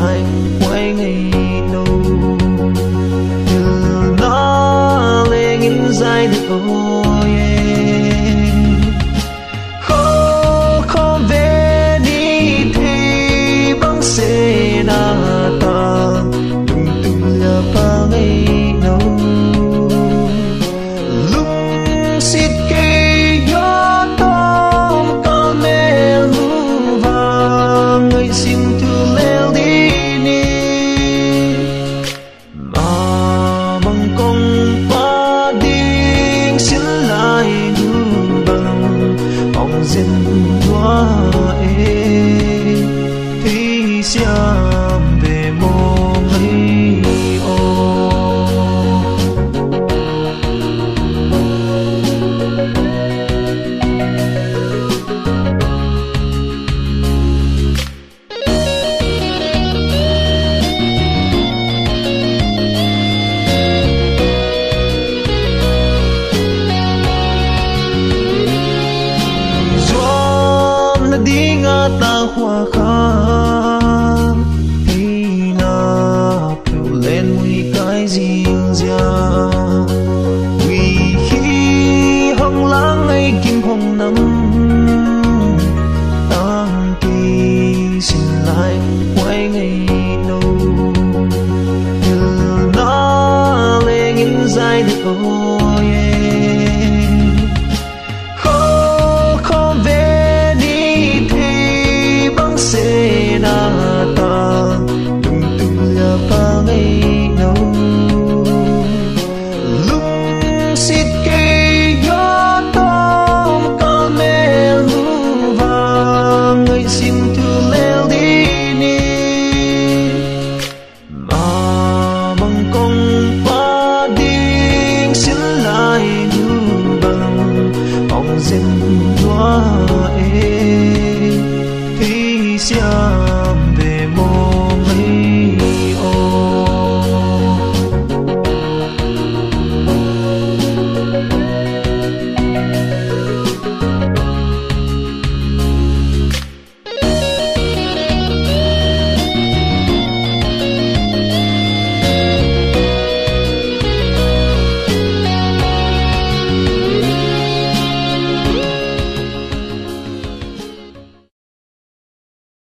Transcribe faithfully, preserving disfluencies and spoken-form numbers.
Ai, huai ngei no. Pilna leng in zai dek aw e. Kho, kho ve ni thei bang se na ta. Tung tung lia pa ngei no. Lungsit kei a tawm kal mel uh vang ngaihsun tu lel dih ni. Na bang kong pa ding sin lai nu bang ong zen tua e. Thei siam ve mawng ei aw. Zuam nading a ta hua kha. Theina peuh len mui kai zingzia. Ui hi hong lang ei kim hong nam. Tang kei sin lai huai ngei no. Pilna leng in zai dek aw.